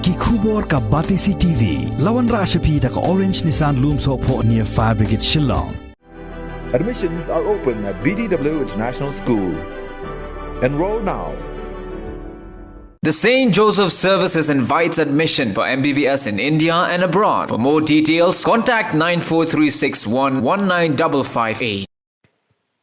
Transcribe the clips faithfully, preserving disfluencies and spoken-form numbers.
Ki khubor ka Batesi T V. La wanrah sha phi da ka Orange Nissan Lumsohphoh near Fire Brigade Shillong. Admissions are open at B D W International School. Enroll now. The Saint Joseph Services invites admission for M B B S in India and abroad. For more details, contact nine four three six one one nine double five eight.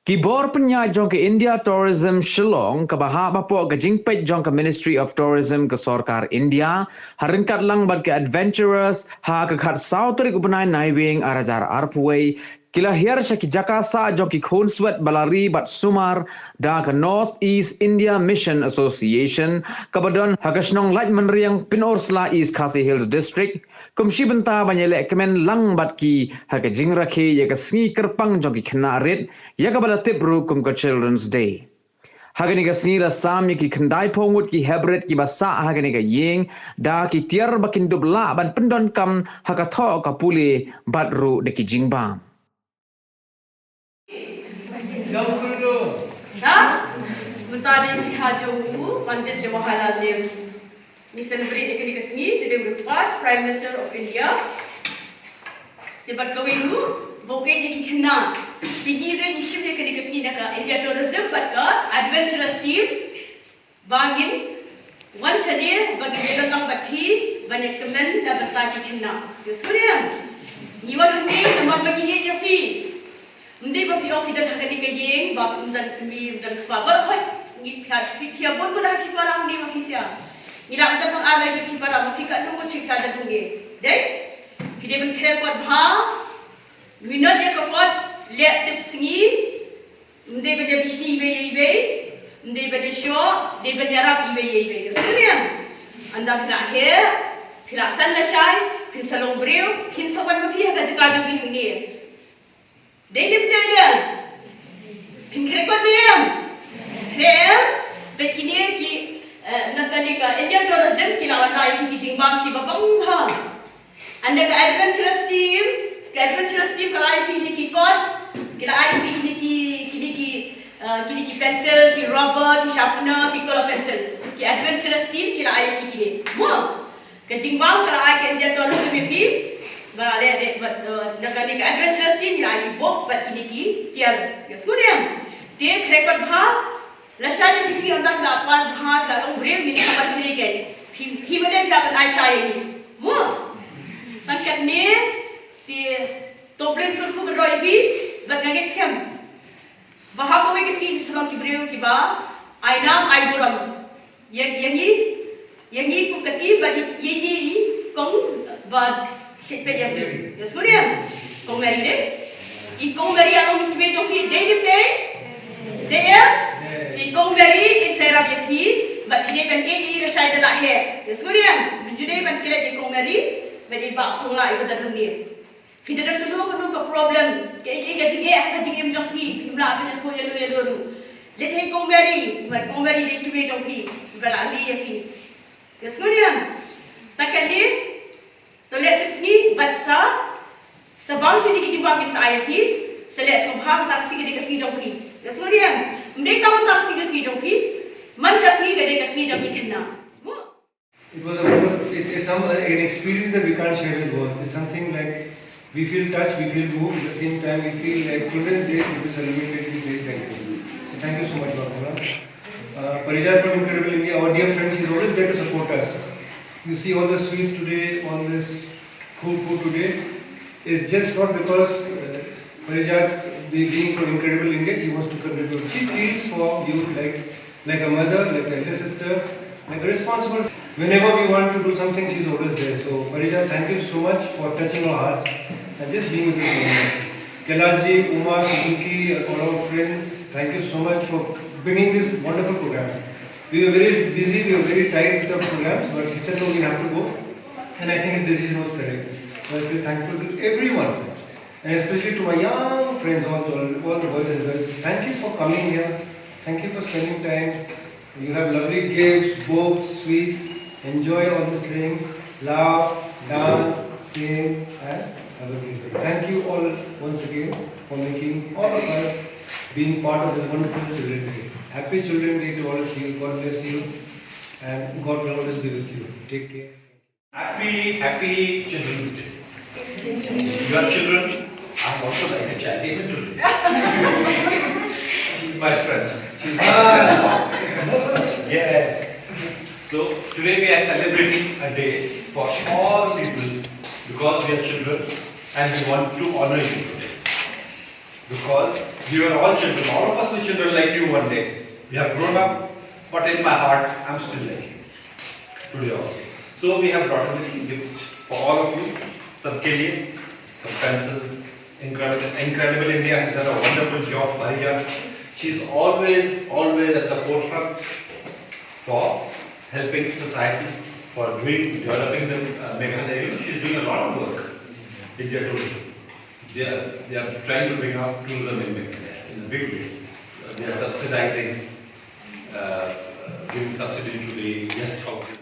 Ki bor pynïaid jong ka India Tourism Shillong kaba hap hapoh ka jingpeit jong ka Ministry of Tourism ka sorkar India ha ryngkat lang bad ka Adventurers ha ka khatsaw tarik u bnai Naiwieng ar hajar arphew wei ki la hiar sha ki jaka sah jong ki khunswet ba la ri bad sumar da ka North East India Mission Association kaba don ha ka shnong Laitmynriang, Pynursla, East Khasi Hills District, kum shi bynta ban ïalehkmen lang bad ki ha ka jingrakhe ïa ka sngi kyrpang jong ki khynnah rit, ïa kaba la tip ruh kum ka Children's Day. Ha kane ka sngi la sam ïa ki khyndai phew ngut ki heprit kiba sah ha kane ka ïing da ki tiar ba kin dup lah ban pyndonkam ha ka thoh ka pule bad ruh da ki jingbam. Ha? Mynta dei sngi ha jong u Pandit Jawaharlal Nehru. Ngi celebrate ïa kane ka sngi, today we pass Prime Minister of India. Te bad kawei ruh, ba u ïeit ïa ki khynnah. Te ngi ruh ngi shim ïa kane ka sngi na ka India Tourism bad ka Adventurous Team. Ba ngin wan shane ba ngin ïadon lang bad phi ban ïakmen na bynta ki khynnah. Ïa sngewthuh. Ngi wan hangne namar ba ngi ïeit ïa phi. Ym dei ba phi ong phi don ha kane ka ïing ba ym don kmie ym don kpa. Baroh khoit ngi phi phi phi bun bun ha shipara hangne ma phi sia. Ngi la don ha ar la ngi shipara ma phi ka nungut shipara da ngi. Dei? Phi dei ban khreh kot bha. Minot ïa ka kot leh tip sngi. Ym dei ban ïa bishni iwei ïa iwei. Ym dei ban ïa shoh, dei ban ïarap iwei ïa iwei. Ïa sngewthuh. Ynda phi la heh, phi la san lashai, phin sa long briew, phin sa wan ma phi ha ka jaka jong phi hangne. Dei ne ym dei de? Phin khreh kot ne em? Khreh em? Peit kine ki, eh, na kane ka India Tourism ki la wanrah ïa ki jingbam kiba bang bha. Ynda ka Adventurous Team, ka Adventurous Team ka la ai phi kine ki kot, ki la ai phi kine ki, kine ki, eh, kine ki pencil, ki rubber, ki sharpener, ki color pencil. Ki Adventurous Team ki la ai phi kine. Mo? Ka jingbam ka la ai ka India Tourism ïa phi. Ba le de ba, eh, da kane ka Adventurous Team ki la ai ki bok bad kine ki tiar. Ïa sngewthuh. Te khreh kot bha. Lashai lashisngi ynda phi la pass bha phi la long briew ngin sa ban shane kein. Phi phi mynne phi la ban ai shai ïa ngi. Mo. Tang katne te to blei kyrkhu kyrdoh ïa phi bad nga ngeit skhem ba ha kawei ka sngi phin sa long ki briew kiba ai nam ai burom ïa ïa ngi, ïa ngi kum ka team bad ïa ngi i kong ba shit peit ïa ngi. Ïa sngewthuh. Kong Mary dei. I Kong Mary a long kmie jong phi dei ne ym dei? Dei em? I Kong Mary in sa ïarap ïa phi bad phi dei ban ïeit ïa i lashai da la heh. Ïa sngewthuh. Phi dei ban klet ïa i Kong Mary bad i Bah Kong Lah i ba don hangne. Phi da don kano kano ka problem, kaei kaei ka jingeh ha ka jingim jong phi, phim lah ban ïathuh ïa no ïa no ruh. Leit ha i Kong Mary, bad Kong Mary dei kmie jong phi, i ba la ri ïa phi. Ïa sngewthuh. Tang katne, to leh tip sngi bad sa, sa bam shane ki jingbam kin sa ai ïa phi. Sa leh sngewbha mynta ka sngi ka dei ka sngi jong phi. Ïa sngewthuh. Ym dei tang mynta ka sngi ka sngi jong phi. Man ka sngi ka dei ka sngi jong ki khynnah. Mo? It was a wonderful, it is some, an experience that we can't share with words. It's something like we feel touched, we feel moved, at the same time we feel like Children's Day should be celebrated in place like this. So thank you so much, Barbara. Uh, Parijat from Incredible India, our dear friend, she's always there to support us. You see all the sweets today, all this cool food today is just not because uh, Parijat, being from Incredible India, she wants to contribute. She feels for you like like a mother, like a elder sister, like a responsible. Whenever we want to do something, she's always there. So, Parijat, thank you so much for touching our hearts and just being with us so much. Kailash ji, Uma, Suzuki, all our friends, thank you so much for bringing this wonderful program. We were very busy, we were very tight with our programs, but he said, no, we have to go. And I think his decision was correct. So I feel thankful to everyone. And especially to my young friends, all, all, all the boys and girls, thank you for coming here. Thank you for spending time. You have lovely gifts, books, sweets. Enjoy all these things. Laugh, dance, sing, and have a great day. Thank you all once again for making all of us being part of this wonderful Children's Day. Happy Children's Day to all of you. God bless you. And God will always be with you. Take care. Happy, happy Children's Day. You are children. I'm also like a child, even today. She's my friend. She's my friend. Yes. So today we are celebrating a day for all people because we are children and we want to honor you today. Because we were all children, all of us were children like you one day. We have grown up, but in my heart, I'm still like you today also. So we have brought a little gift for all of you. सबके लिए, some pencils. Incredible, Incredible India has done a wonderful job. Bhaiya, she's always, always at the forefront for helping society, for doing, developing the uh, Meghalaya. You know, she's doing a lot of work. India Tourism. They are, they are trying to bring up tourism in Meghalaya in a big way. They are subsidizing, uh, giving subsidy to the guest houses.